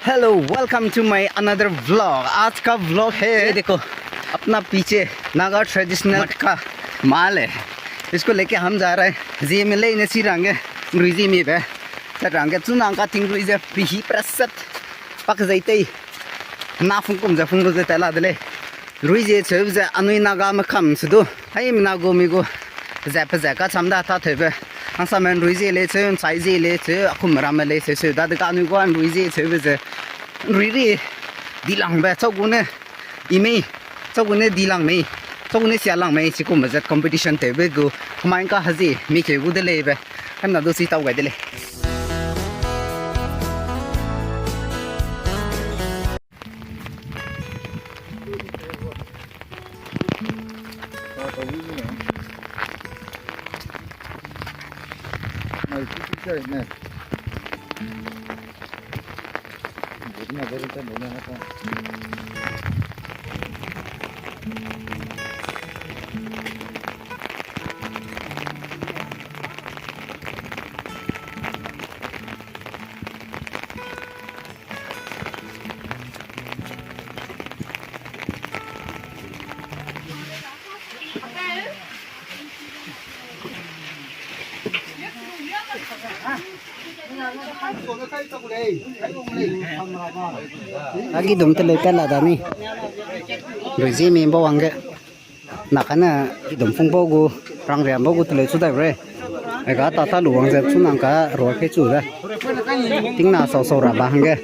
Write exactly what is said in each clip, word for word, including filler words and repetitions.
Hello, welcome to my another vlog. आज का vlog है, ये देखो, अपना पीछे नागा ट्रेडिशनल का माल है, इसको लेके हम जा रहे हैं। Zi me lei ne si rang ge, rui zi me be, sa rang ge, chu nang ka ting rui ze, pi hi pra sat, pak zai tei, na phung kum ze phung lu ze ta la de le. Rui zi cheu ze, anui naga me kham su du. Hai me na go mi go. Ze pe ze ka cham da ta theu be. Ang sa men rui zi le cheu, sai zi le cheu, akhum ram le cheu cheu. Da de ka anui go an rui zi cheu be ze. Rui ri. Di lang be, chau gu ne. I mei. Chau gu ne di lang mei. Chau gu ne sia lang mei. Si kum be ze competition theu be gu. Khmai ka ha zi. Mi ke gu de le be. Kan na du si tau gai de le. Agi dum te lei pela dani. Rui zi me bo wang ge. Na kana dum phung bo gu, rang riam bo gu te lei su dai bre. Ega ta ta lu wang ze chu nang ka ro ke chu da. Ting na sau sau ra ba hang ge.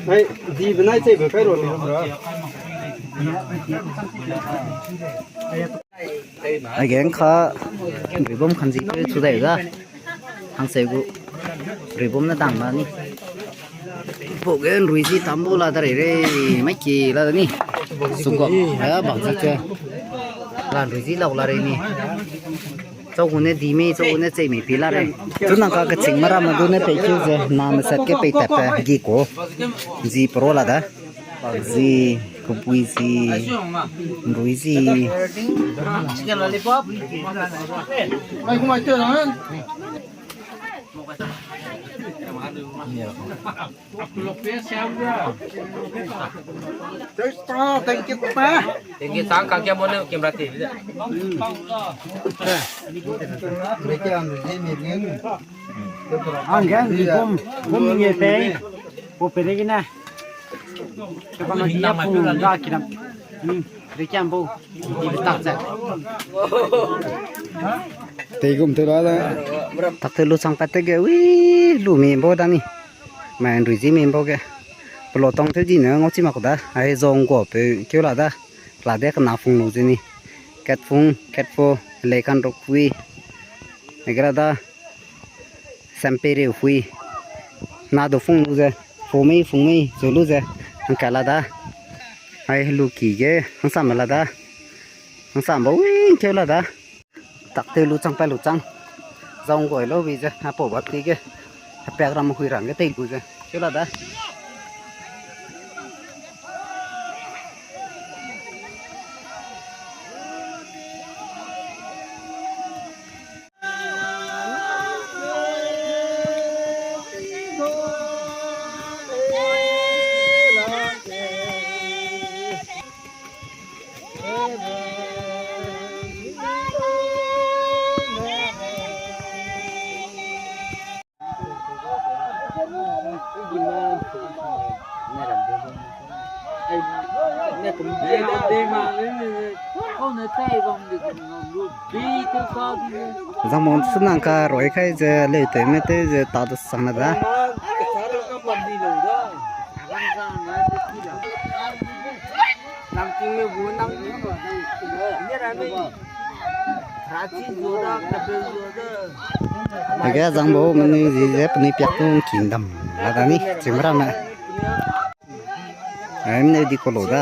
Hai, di benai chei be kai ro ni ra. Ai geng kha, ribom khan ji pe chu dai ga. Hang sei gu. Ribom na dang ma ni. Bo gen rui zi tam bo la da re re. Mai ki la da ni. Su go. Ha, bang zi ke. Lan rui zi lau la re ni. Chau gu ne di me, chau gu ne chei me pi la re. Chu nang ka ka ching mara ma du ne pe kiu ze. Na ma sat ke pe ta pe gi ko. Zi pro la da. Zi, kubui zi, rui zi. Chicken lollipop. Thank you, pa. Thank you, tang, kang kia mo ne camera te. Ang gen, bom, bom nge pe. Bo pe de na. Te gum te la da. Tak te lu sang pat te ge, ui, lu me bo da ni. Ma en rui zi me bo ge. Plo tong te ji ne ngo chi ma ko da. Ai zong go pe kyo la da. La de ka na phung lu zi ni. Ket phung, ket pho, le kan rok pui. Egra da. Sampe re phui. Na do phung lu ze. Pho mei, phung mei, zo lu ze. Ang ka la da. Ai lu ki ge, ang sam la da. Ang sam ba wing keu la da. Tak te lu chang pa lu chang. Zong goi lo wi ze. Ha po ba ti ge. Ha pek ram hui rang ge te lu ze. Keu la da. Zangmon sunang ka roi khai je lei te me te je ta da sang na da. Age zangbo mani ji je pani piak tung kingdom. Ada ni chimra me. Em ne di kolo da.